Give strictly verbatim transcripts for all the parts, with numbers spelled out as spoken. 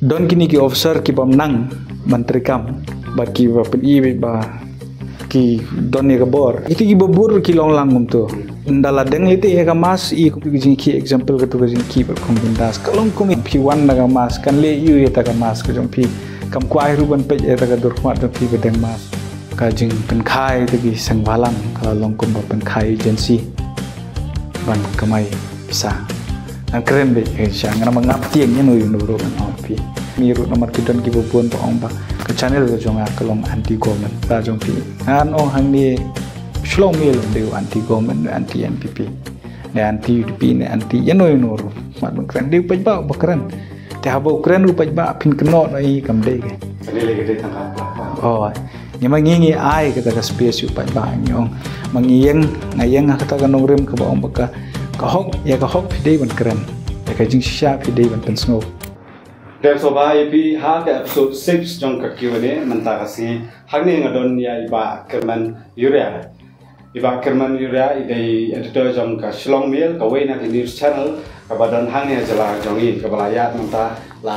Don kine ki officer ki bym nang ban treikam, bad ki ba pyni ba ki don ïa ka bor. Iti ki ba bun ki long lang kumto. Ynda la deng lite ïa ka mask, i kum ki jingki example ka tu ka jingki ba kum bindas. Ka long kum phi wan na ka mask, kan leh ïa u ïa ta ka mask ka jong phi. Kam kwah ruh ban peit ïa ta ka dur khmat jong phi ba deng mask. Ka jingpynkhie ïa ki seng bhalang ka long kum ba pynkhie agency ban kamai pisa. Ngan kren beit, eh, sha ngan ma ngap tieng ïa no ïa no ruh ngan ong phi. Ni ruh namar ki don ki ba bun ba ong ba ka channel ka jong nga ka long anti government. Ta jong phi. Ngan ong hangne shlong mi long dei anti government, anti N P P. Ne anti U D P, ne anti ïa no ïa no ruh. Mat ban kren dei u paidbah ba kren. Te haba u kren u paidbah phin kynnoh noh ïa kam dei ke. Kane lei ka dei tang ka. Oh. Ngi ma ngi ngi ai kata ka space u paidbah ngi ong. Ma ngi ïeng, nga ïeng ha kata ka nongrim kaba ong ba ka, ka hok, ïa ka hok phi dei ban kren. Ïa ka jingshisha phi dei ban pynsngew. Dei sngewbha ïa phi ha ka episode six jong ka Q and A mynta ka sngi. Hangne nga don ïa i Bah Kyrmen Uriah. I Bah Kyrmen Uriah i dei editor jong ka Shillong Mail, kawei na ki news channel kaba don hangne ha jylla jong ngi, kaba la ïaid mynta la,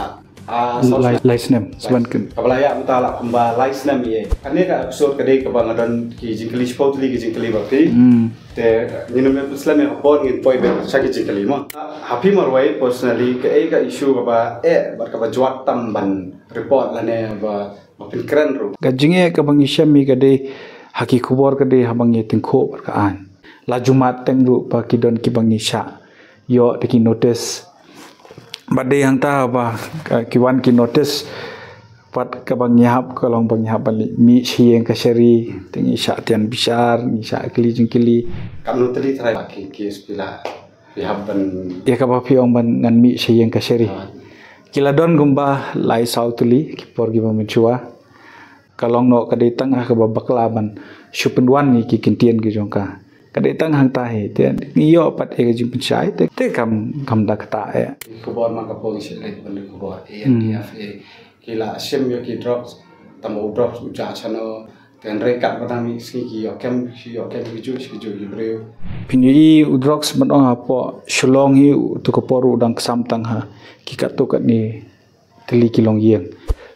ah, lai, lai snem, sban kin. Kaba la ïaid mynta la kumba lai snem ïa. Kane ka episode ka dei kaba nga don ki jingkylli shiphew tylli ki jingkylli bad phi. Hmm. Te ngin ym slem ïa ka por, ngin poi beit sha ki jingkylli mo. Ha phi marwei personally kaei ka issue kaba eh bad kaba jwat tam ban report lane ba Ba phin kren ruh. Ka jingeh kaba ngi shem hi ka dei ha ki khubor ka dei haba ngi tyngkhuh bad ka aiñ. La ju mad teng ruh ba ki don kiba ngi shah ïoh da ki notice. Bad dei hangta ba, eh, ki wan ki notice. Bad kaba ngi hap ka long ba ngi hap ban leit mih sha ïing kashari, te ngi shah tian bishar, ngi shah kylli jingkylli. Kam no teli trai ba ki, ki spila. Phi hap ban, ïa kaba phi ong ban ngan mih sha ïing kashari. Ah. Ki la don kumba lai saw tylli ki por kiba mynshuwa. Ka long noh ka dei tang ha kaba bakla ban shu pynwan ïa ki kyntien ki jong ka. Ka dei tang hangta hi te ngi ïoh pat ïa ka jingpynshai te, te kam, kam da kata eh. Khubor ma ka pong sha leit ban khubor. Hmm. A N D F A ki la shim ïa ki drugs, tang ba u drugs u jah shano. Te hynrei katba dang mih sngi ki ïoh kem, ki ïoh kem ki juh, ki juh ki briew. Phin ïohi u drugs ban ong hapoh Shillong hi u tu ka por u dang ksam tang ha ki katto katne tylli ki longïing.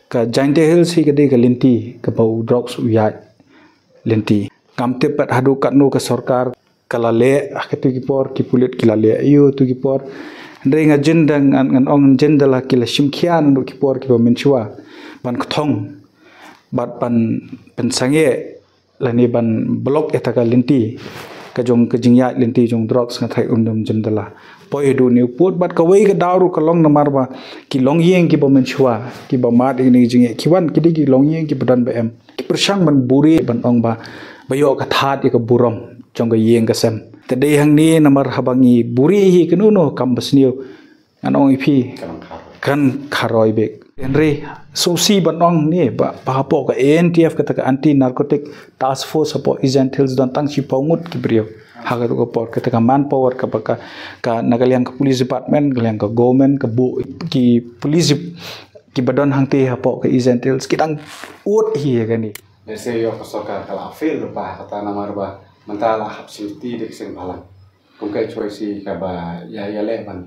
Ka Jaintia Hills hi ka dei ka lynti kaba u drugs u ïaid lynti. Ngam tip pat haduh katno ka sorkar ka la leh ha kitu ki por, ki pulit ki la leh ïa tu ki por. Hynrei nga jin da ngan, ngan ong jin da la ki la shim khia naduh ki por kiba mynshuwa ban kthong bad ban pynsangeh lane ban block ïa ta ka lynti ka jong ka jingïaid lynti jong drugs. Nga tharai um dum jin da la poi haduh ne u pud bad kawei ka daw ruh ka long namar ba ki longïing kiba mynshuwa kiba mad ïa kine ki jingeh ki wan ki dei ki longïing kiba don ba em. Ki pyrshang ban buri ban ong ba, ba ïoh ka thad ïa ka burom jong ka ïing ka sem. Te dei hangne namar haba ngi buri hi kano kano kam ba sniew. Ngan ong ïa phi. Kan kharoi. Kan kharoi bek. Hynrei sngewsih ban ong ne ba, ba hapoh ka A N T F kata ka Anti Narcotic Task Force hapoh East Jaintia Hills don tang shiphew ngut ki briew. Ha katu ka por kata ka manpower kaba ka, ka na ka liang ka police department, ka liang ka government, ka buh ki police kiba don hangtei hapoh ka East Jaintia Hills ki dang ud hi ïa kane. Let's say ïoh ka sorkar ka la fail ruh ba kata namar ba mynta la hap shim ti da ki seng bhalang. Kum ka choice kaba ïa, ïaleh ban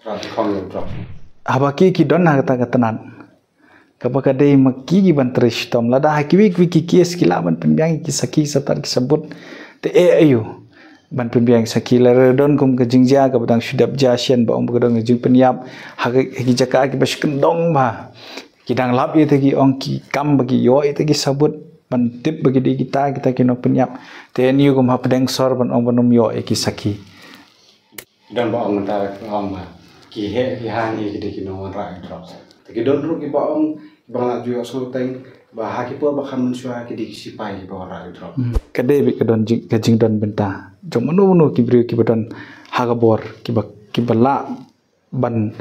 rat khong ïa drop. Haba ki, ki don ha kata ka tnat kaba ka dei ma ki, ki ban trei shitom lada ha kiwei kiwei ki case ki lah ban pynbiang ki sakhi, satar ki sabut. Te eh aïu ban pynbiang sakhi lada don kum ka jingjia kaba dang shu dep jia shen ba ong ba ka don ka jingpynïap ha ki, ha ki jaka kiba shu kyndong ba ki dang lap ïa ta ki ong ki kam ba ki ïoh ïa ta ki sabut ban tip ba ki dei kita, kita ki nongpynïap. Te ïa kum hapdeng sor ban ong ban ym ïoh ïa ki sakhi. Don ba ong mynta ba ong ba ki heh ki hang ïa ki dei ki nongwanrah ïa drugs. Te ki don ruh kiba ong kiba nga la ju ïohsngew teng ba ha ki por ba kham mynshuwa ki dei ki sipai kiba wanrah ïa drugs. Hmm. Ka dei beit ka don jing, ka jingdon bynta jong mano mano ki briew kiba don ha ka bor kiba, kiba lah ban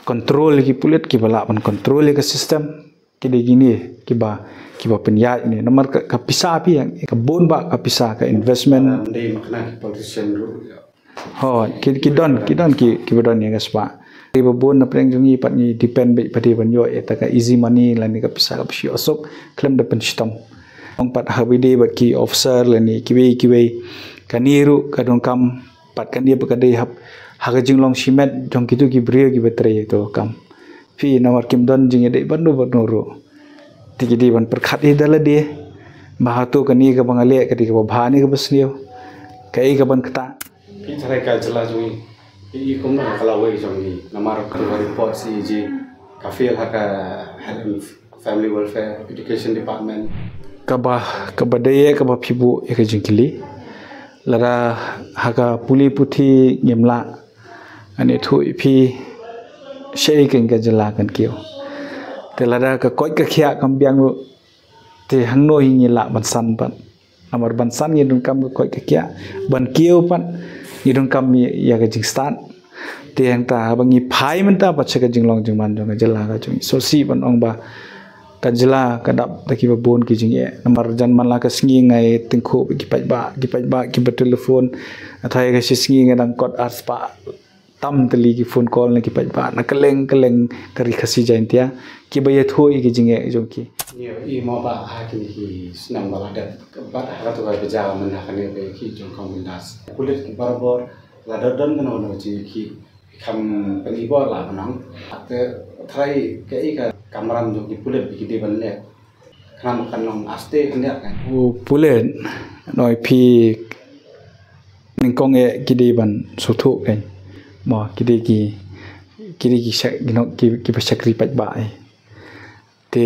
control ïa ki pulit, kiba lah ban control ïa ka system. Ki dei kine kiba, kiba pynïaid ne namar ka, ka pisa phi ïa ka bun ba ka pisa ka investment. Dei ma kane ki politician ruh. Ho, ki, ki don, ki don ki, kiba don ïa ka spah. Dei ba bun na pdeng jong ngi pat ngi depend beit pat ban ïoh ïa ta ka easy money lane ka pisa kaba shu ïoh suk khlem da pynshitom. Ong pat haba dei bad ki officer lane kiwei kiwei, kane ruh ka donkam pat kane ba ka dei hap ha ka jinglong shimet jong kitu ki briew kiba trei ïa tu ka kam. phi namar kim don jingïadei bad no bad no ruh. Te ki dei ban pyrkhat ïa da lade ba hato kane kaba nga leh ka dei kaba bha ne kaba sniew, kaei kaban kata. Phi tharai ka jylla jong ngi i kumno ka lawei jong ngi namar ka report C A G ka fail ha ka health and family welfare education department. Kaba kaba dei ïa kaba phi buh ïa ka jingkylli. Lada ha ka pule puthi ngim lah, ngan ïathuh ïa phi shaei kein ka jylla kan kiew. Te lada ka koit ka khiah kam biang ruh, te hangno hi ngi lah ban san pat? Namar ban san ngi donkam ka koit ka khiah, ban kiew pat ngi donkam ïa ka jingstad. Te hangta haba ngi phai mynta pat sha ka jinglong jingman jong ka jylla ka jong ngi, sngewsih ban ong ba ka jylla ka dap da kiba bun ki jingeh. Namar jan man la ka sngi nga ïatyngkhuh bad ki paidbah, ki paidbah kiba telephone. Nga tharai ka shi sngi nga dang kot arspah tam tylli ki phone call na ki paidbah na kylleng kylleng ka Ri Khasi Jaiñtia, kiba ïathuh ïa ki jingeh jong ki. Ngi i mo ba ha kine ki snem ba la dep bad ha kato ka baja mynta kane ka ïakhih jong ka Bindas, pulit ki barabor, lada don kano kano ka jingïakhih, kham pynibor la ban ong. Te tharai kaei ka kamram jong ki pulit ba ki dei ban leh? Khnang kan long aste khyndiat kan. U pulit, noi phi, nyngkong eh ki dei ban sngewthuh kan. Mo, ki dei ki, ki dei ki shak, ki nok, ki, kiba shakri paidbah eh. Te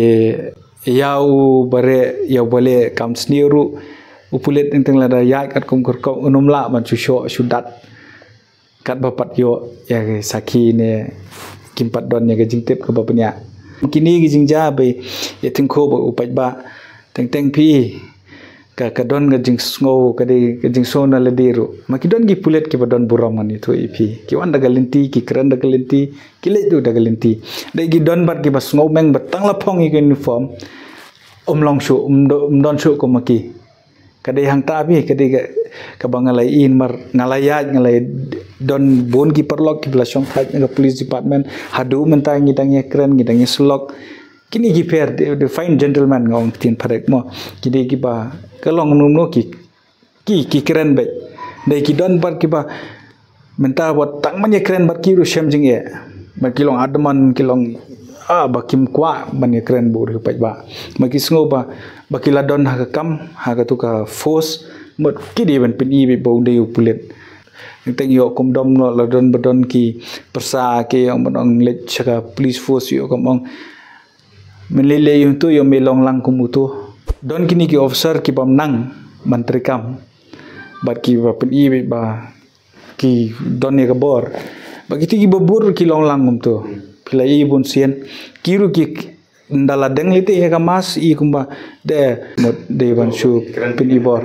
ïa u bareh, ïa u baleh kam sniew ruh, u pulit teng teng lada ïaid katkum kyrkhu un ym lah ban shu shoh shu dat. Katba pat ïoh ïa ki sakhi ne kim pat don ïa ka jingtip kaba bniah. Kine ki jingjia ba ïatyngkhuh bad u paidbah, teng teng phi, ka, ka don ka jingsngew, ka dei ka jingsngew na lade ruh. Ma ki don ki pulit kiba don burom, ngan ïathuh ïa phi. Ki wan da ka lynti, ki kren da ka lynti, ki leit ruh da ka lynti. Dei ki don bad kiba sngewmeng ba tang la phong ïa ka uniform, ym long shuh, ym do-, ym don shuh kum ma ki. Ka dei hangta phi, ka dei ka, kaba nga la ïohi namar nga la ïaid, nga la don bun ki paralok kiba la shong thait na ka police department. Haduh mynta ngi dang ïakren, ngi dang ïasyllok. Kine ki pher, the, the fine gentleman, nga ong ktien phareng mo. Ki dei kiba, ka long kumno kumno ki, ki, ki kren beit. Dei ki don bad kiba, mynta wat tang ban ïakren bad ki ruh shem jingeh. Bad ki long adamant, ki long, ah, ba kim kwah ban ïakren bad u paidbah. Ba ki sngew ba, ba ki la don ha ka kam, ha kato ka force, mut ki dei ban pyni beit ba u dei u pulit. Teng ïoh kumdom noh, la don ba don ki pyrsa ki ïoh ban ong leit sha ka police force, ïoh kum ong, men leit leit ïa uto, ïoh me long lang kum uto. Don kine ki officer ki bym nang ban treikam, bad kiba pyni beit ba ki don ïa ka bor. Bad kito kiba bud ki long lang kumto. Phi la ïohi bun sien, ki ruh ki, ynda la deng lynti ïa ka mask, i kumba de, mut dei ban shu pyni bor.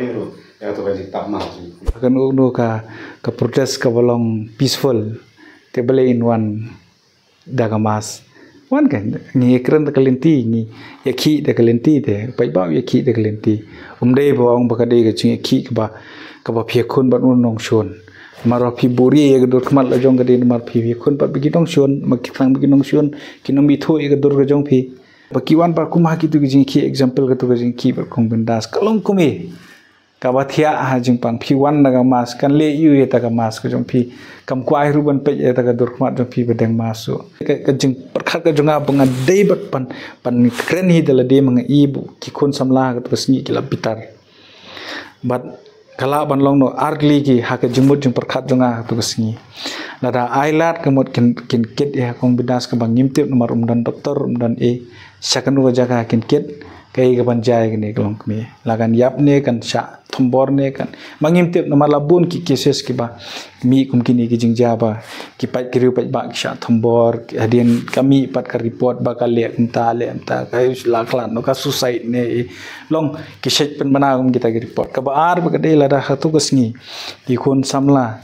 Kan ong noh ka, ka protest kaba long peaceful. Te balei yn wan da ka mask? Wan kan, ngi ïakren da ka lynti, ngi ïakhih da ka lynti te, paidbah ïakhih da ka lynti. Um dei ba ong ba ka dei ka jingïakhih kaba, kaba phi ïakhun bad u nongshun. Namar ba phi buhrieh ïa ka dur khmat la jong ka dei namar phi ïakhun bad ba ki nongshun, ma ki tang ba ki nongshun kin ym ithuh ïa ka dur ka jong phi. Ba ki wan bad kum ha kito ki jingïakhih, example kato ka jingïakhih bad kong Bindas, ka long kumne. Kaba thiah ha jingpang, phi wan da ka mask, kan leh aiu ïa ta ka mask ka jong phi? Kam kwah ruh ban peit ïa ta ka dur khmat jong phi ba deng mask. Ka, ka jingpyrkhat ka jong nga ba nga dei bad ban, ban kren hi da lade, ma nga i ba ki khun samla ha kato ka sngi ki la bitar. Bad ka lah ban long noh ar tylli ki ha ka jingmut jingpyrkhat jong nga ha kato ka sngi. Lada ai lad ka mut kin, kin kit ïa kong Bindas kaba ngim tip namar um don doktor, um don ei. Sha kano ka jaka kin kit, kaei kaban jia ïa kane ka longkmie. La kan ïap ne kan shah thombor ne kan. Ma ngim tip namar la bun ki cases kiba mih kum kine ki jingjia ba ki paid ki riew paidbah ki shah thombor, hadien ka mih pat ka report ba ka leh kumta leh kumta, ka la khlad noh, ka suicide ne. Long ki shet pynbna kum kita ki report. Kaba ar ba ka dei lada ha kato ka sngi ki khun samla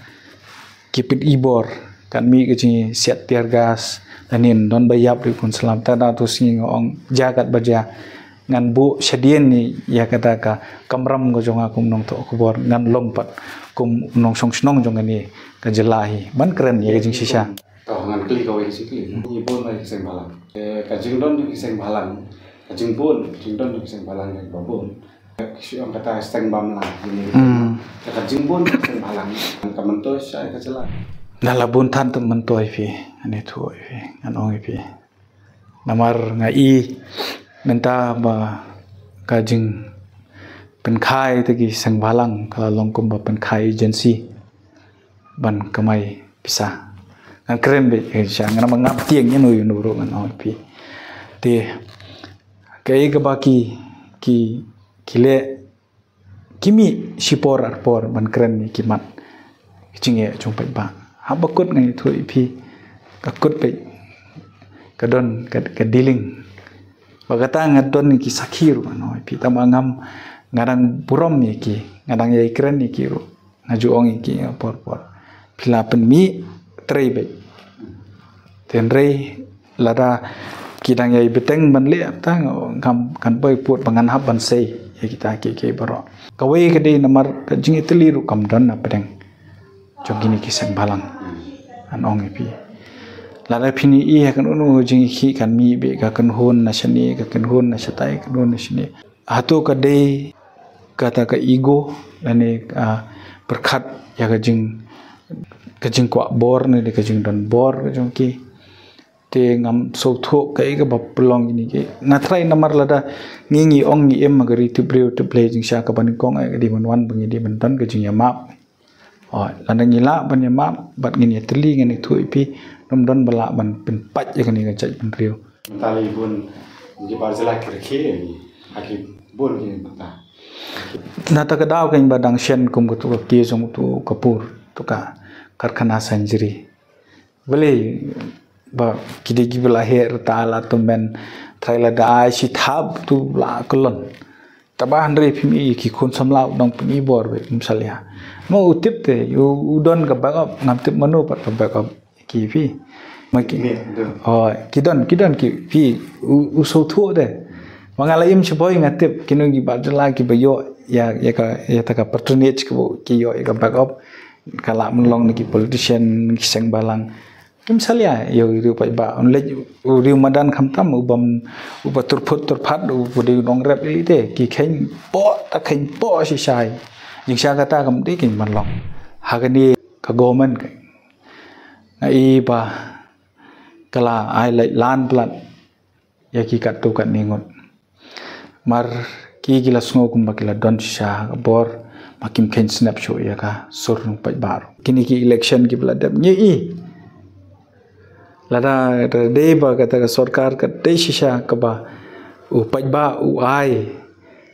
ki pynibor, kan mih ka jingsiat tear gas, lane don ba ïap ruh ki khun samla. Te ha kato ka sngi nga ong jia katba jia, ngan buh shadien ïa kata ka kamram ka jong nga kum nongthoh khubor, ngan long pat kum nongshong shnong jong kane ka jylla hi ban kren ïa ka jingshisha. To ngan kylli kawei ka jingkylli. Ngi bun ba ki seng bhalang. Eh, ka jingdon jong ki seng bhalang, ka jingbun, jingdon jong ki seng bhalang ka ba bun. Ki shu ong kata seng bamlang. Hmm. Ka jingbun seng bhalang ka myntoi sha ka jylla. Da la bun than te myntoi phi, ngan ïathuh ïa phi, ngan ong ïa phi. Namar nga i mynta ba ka jingpynkhie ïa ki seng bhalang ka la long kumba pynkhie agency ban kamai pisa. Ngan kren beit ïa ka shisha, ngan ym ap tieng ïa no ïa no ruh, ngan ong ïa phi. Te kaei kaba ki, ki, ki leh, ki mih shipor arpor ban kren ïa ki mat ki jingeh jong u paidbah. Haba kut ngan ïathuh ïa phi, ka kut beit, ka don ka, ka dealing. Ba kata nga don ïa ki sakhi ruh, ngan ong ïa phi, tangba ngam, nga dang burom ïa ki, nga dang ïai kren ïa ki ruh. Nga ju ong ïa ki, ïa, por por, phi la pynmih, trei beit. Te hynrei lada ki dang ïai bteng ban leh, ta ngam, kan poi pud ba ngan hap ban sei ïa kita kiei kiei baroh. Kawei ka dei namar ka jingïatylli ruh kam don na pdeng jong kine ki seng bhalang, ngan ong ïa phi. Lada phin ïohi ha kano kano ka jingïakhih kan mih beit ka kynhun na shane, ka kynhun na shatai, ka kynhun na shane. Hato ka dei kata ka ego lane, ah, pyrkhat ïa ka jing, ka jingkwah bor ne ka jingdon bor ka jong ki? Te ngam sngewthuh kaei kaba pynlong kine ki. Nga tharai namar lada ngi, ngi ong ngi im ha ka ri tip briew tip Blei, jingshisha kaba nyngkong ka dei ban wan ba ngi dei ban don ka jingïamap. Oh, lada ngi lah ban ïamap bad ngin ïatylli, ngan ïathuh ïa phi, ym don ba lah ban pynpait ïa kane ka jaitbynriew. Mynta la bun ki bar jylla ki rkhie ïa ngi ha ki bun ki bynta. Na kata ka daw kein ba dang shen kum katu ka case jong utu u Kapoor, utu ka karkhana Sanjari. Balei ba ki dei kiba la heh rta, la tymmen, trai lada ai shi thap tu la kyllon. Tangba hynrei phim i ki khun samla u dang pynmih bor beit, ym salia. Mo u tip te u, u don ka backup, ngam tip mano pat ka backup ki phi. Ma ki, oh, ki don, ki don ki phi, u, u sngewthuh te. Ma nga la im shibun nga tip kino ki bar jylla kiba ïoh ïa, ïa ka, ïa kata ka patronage kaba ki ïoh ïa ka backup. Ka lah ban long na ki politician, ki seng bhalang. Kim salia ïa u riew paidbah, un leit u riew madan khamtam, u bym, uba turphut turphat, uba dei u nongrep ïa lade, ki kheiñ poh, ta kheiñ poh shai shai. Jingshisha kata kam dei kein ban long ha kane ka government kein. Nga i ba ka la ai leit lan palat ïa ki katto katne ngut. Mar ki, ki la sngew kumba ki la don shisha ha ka bor, ma kim kheiñ snap shuh ïa ka sur jong u paidbah ruh. Kine ki election kiba la dep ngi i, lada, lada dei ba kata ka sorkar ka dei shisha kaba u paidbah u ai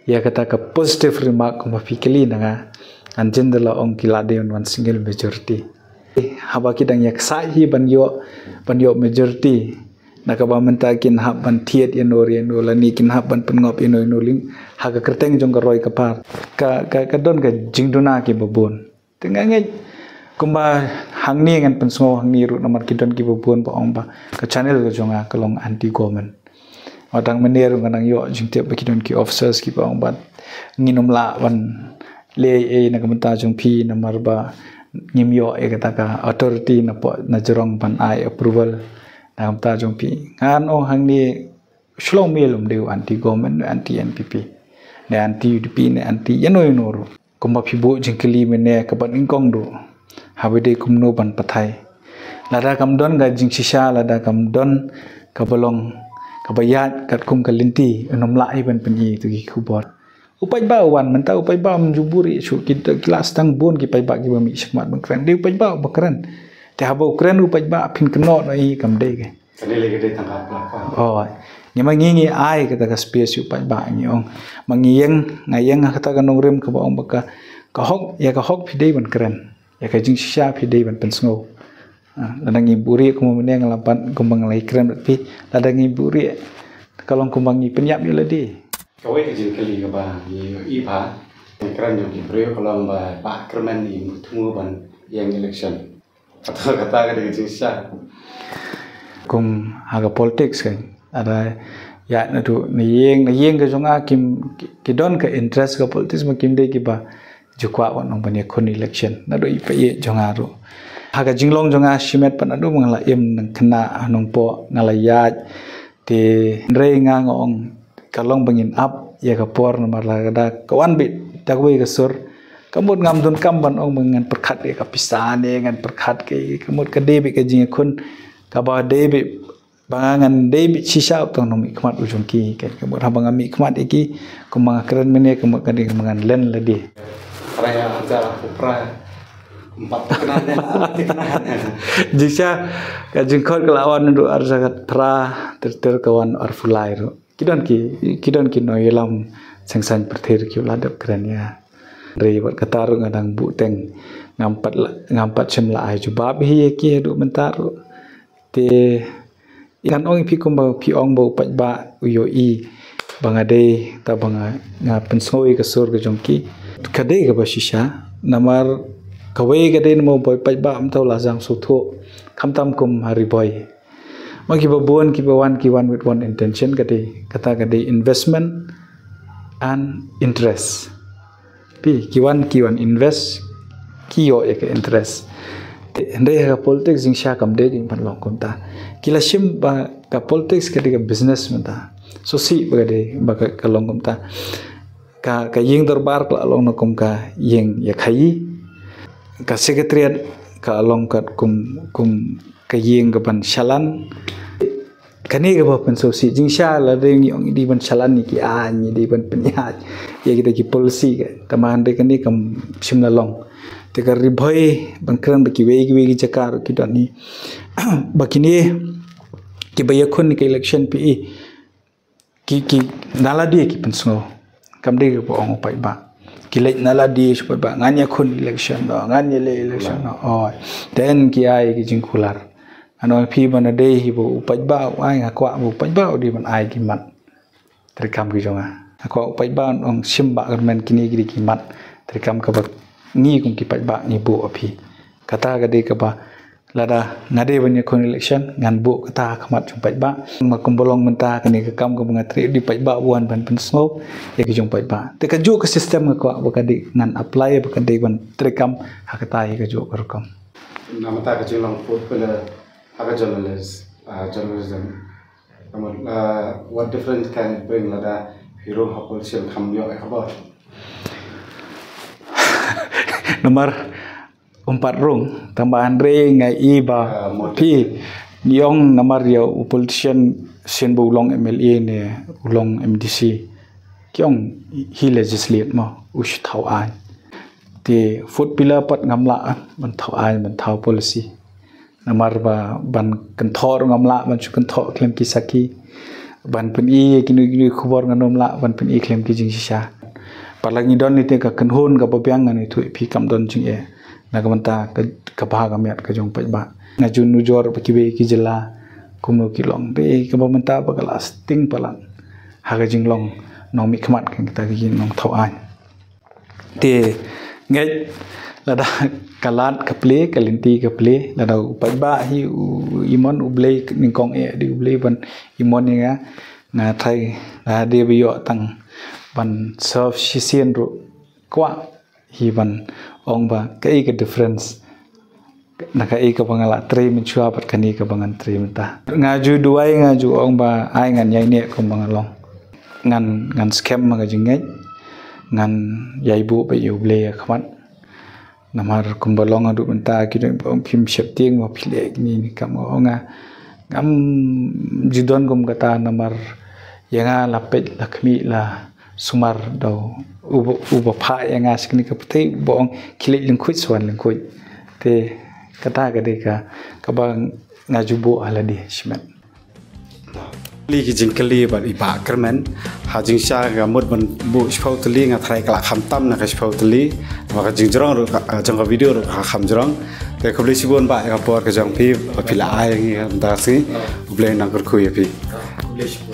ïa kata ka positive remark kumba phi kylli na nga, ngan jin da la ong ki la dei ban wan single majority. Haba ki dang ïa ksai hi ban ïoh, ban ïoh majority, na kaba mynta kin hap ban thied ïa no ïa no, lane kin hap ban pynngop ïa no ïa no lynti ha ka kyrteng jong ka roi ka par. Ka, ka, ka don ka jingduna kiba bun. Te nga ngeit kumba hangne ngan pynsngew hangne ruh namar ki don kiba bun ba ong ba ka channel ka jong nga ka long anti government. Wat tang mynne ruh nga nang ïoh jingtip ba ki don ki officers kiba ong ba ngin ym lah ban leh ei na ka bynta jong phi namar ba ngim ïoh ïa kata ka authority na pdeng, na jrong ban ai approval na ka bynta jong phi. Ngan ong hangne, shlong mil um dei u anti government, anti N P P, ne anti U D P, ne anti ïano ïano ruh. Kumba phi buh jingkylli mynne kaba nyngkong ruh, haba dei kumno ban pathai. Lada kam don ka jingshisha, lada kam don kaba long kaba ïaid katkum ka lynti, un ym lah hi ban pyni ïa ki khubor. U paidbah u wan, mynta u paidbah um ju buhrieh shuh, ki, ki la sdang bun ki paidbah kiba mih shakhmat ban kren. Dei u paidbah uba kren. Te haba u kren u paidbah, phin kynnoh noh ïa i, kam dei ka. Kane lei ka dei tang ka platform. Oh, ngi ma ngi, ngi ai kata ka space ïa u paidbah, ngi ong. Ma ngi ïeng, nga ïeng ha kata ka nongrim kaba ong ba ka, ka hok, ïa ka hok phi dei ban kren. Ïa ka jingshisha phi dei ban pynsngew. Ah, lada ngi buhrieh kumba mynne nga la ban, kumba nga la kren bad phi, lada ngi buhrieh ka long kumba ngi pynïap ïa lade. Kawei ka jingkylli kaba ngi ïohi ba, ngi kren jong ki briew ka long ba, ba kyrmen i thmu ban ïeng election. Kata, kata ka dei ka jingshisha. Kum ha ka politics kan, ada ïa naduh na ïing, na ïing ka jong nga kim, ki, ki don ka interest ka politics, ma kim dei kiba ju kwah wan ong ban ïakhun election naduh i paieit jong nga ruh. Ha ka jinglong jong nga shimet pat naduh ba nga la im, nang khynnah, nongpoh, nga la ïaid. Te hynrei nga, nga ong ka long ba ngin ap ïa ka por namar lada ka wan beit da kawei ka sur, ka mut ngam donkam ban ong ba ngan pyrkhat ïa ka pisa ne ngan pyrkhat ka, ka mut ka dei beit ka jingïakhun kaba dei beit Ba nga ngan dei bit shisha u tang nongmihkhmat u jong ki, ka mut haba nga mihkhmat ïa ki, kumba nga kren mynne, ka mut ka dei kumba ngan len lade. Para ïa hajar u para empat kena ne. Jingshisha ka jingkhot ka la wan naduh ar hajar khatphra, ter ter ka wan arphew lai ruh. Ki don ki, ki don ki nongïalam seng saiñ pyrthei ruh ki la dep kren ïa. Hynrei wat kata ruh nga dang buh teng, ngam pat la, ngam pat shym la ai jubab hi ïa ki haduh mynta ruh. Te ngan ong ïa phi kumba phi ong ba u paidbah u ïohi ba nga dei, ta ba nga, nga pynsngew ïa ka sur ka jong ki. Ka dei kaba shisha, namar kawei ka dei namar ba u paidbah mynta u la jam sngewthuh, khamtam kum ha Ri Bhoi. Ma kiba bun kiba wan, ki wan with one intention, ka dei, kata ka dei investment and interest. Phi, ki wan, ki wan invest, ki ïoh ïa ka interest. Te hynrei ha ka politics jingshisha kam dei, dei ban long kumta. Ki la shim ba ka politics ka dei ka business mynta. So shisha ba ka dei ba ka, ka long kumta. Ka, ka ïing dorbar ka la long na kum ka ïing ïa khaïi. Ka secretariat ka la long kat kum, kum ka ïing ka ban shalan. Kane kaba pynsngewsih, jingshisha lada ngi ong ngi dei ban shalan ïa ki aiñ, ngi dei ban pynïaid ïa kita ki policy ka. Tangba hynrei kane kam shym la long. Te ka Ri Bhoi ban kren ba kiwei kiwei ki jaka ruh ki don hi. Ba kine kiba ïakhun ka election phi i. Ki, ki na lade ki pynsngew. Kam dei kaba ong u paidbah. Ki leit na lade sha paidbah, ngan ïakhun election noh, ngan ïaleh election noh. Oi. Te ki ai ki jingkular. Ngan ong phi ba na dei hi ba u paidbah u ai, nga kwah ba u paidbah u dei ban ai ki mat. Treikam ki jong nga. Nga kwah u paidbah un ong shim ba kyrmen kine ki dei ki mat. Treikam kaba ngi kum ki paidbah ngi buh ha phi. Kata ka dei kaba lada nga dei ban ïakhun election, ngan buh kata ha khmat jong paidbah. Ma kumba long mynta kane ka kam kaba nga trei, u dei paidbah u wan ban pynsngew ïa ki jong paidbah. Te kajuh ka system nga kwah ba ka dei ngan apply ba ka dei ban treikam ha kata hi kajuh ka rukom. Namar ka jinglong fourth pillar ha ka journalist, ah, journalism. Ka mut, ah, what difference can it bring lada phi rung ha politician kham ïoh ïa ka bor? Namar um pat rung, tangba hynrei nga i ba, ah, phi, ngi ong namar ïa u politician sien ba u long M L A ne u long M D C. Ki ong hi legislate mo, u shu thaw aiñ. Te fourth pillar pat ngam lah ban thaw aiñ, ban thaw policy. Namar ba ban kynthoh ruh ngam lah ban shu kynthoh khlem ki sakhi. Ban pyni kino kino khubor ngan ym lah ban pyni khlem ki jingshisha. Pat la ngi don ite ka kynhun kaba biang ngan ïathuh ïa phi kam don jingeh. Na ka bynta ka, ka bha ka miat ka jong paidbah. Nga ju nujor ba kiwei ki jylla kumno ki long. Dei kaba mynta ba ka la sting palat ha ka jinglong nongmihkhmat ka kita ki nongthaw aiñ. Te ngeit lada ka lad ka plie, ka lynti ka plie, lada u paidbah hi u imon U Blei nyngkong eh, dei U Blei ban imon ïa nga. Nga trai lada dei ba ïoh tang ban serve shisien ruh, kwah hi ban ong ba kaei ka difference na kaei kaba nga la trei mynshuwa bad kane kaba ngan trei mynta. Nga ju duwai, nga ju ong ba ai ngan ïaineh kumba nga long. Ngan, ngan skhem ha ka jingngeit. Ngan ïai buh beit ïa U Blei ha khmat. Namar kumba long haduh mynta ki don ba ong phim sheptieng ba phi leh kine kine ki kam, nga ong nga ngam ju don kum kata namar ïa nga la peit la khmih la sumar da uba, uba phah ïa nga sha kane ka pyrthei uba ong khie leit lyngkhuit sa wan lyngkhuit. Te kata ka dei ka, kaba nga ju buh ha lade shimet. Kylli ki jingkylli bad i Bah Kyrmen. Ha jingshisha ka mut ban buh shiphew tylli, nga tharai ka la kham tam na ka shiphew tylli. Ba ka jingjrong ruh ka, jong ka video ruh ka kham jrong. Te khublei shibun Bah ïa ka por ka jong phi ba phi la ai ïa ngi mynta ka sngi. U Blei un nang kyrkhu ïa phi.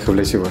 Khublei shibun.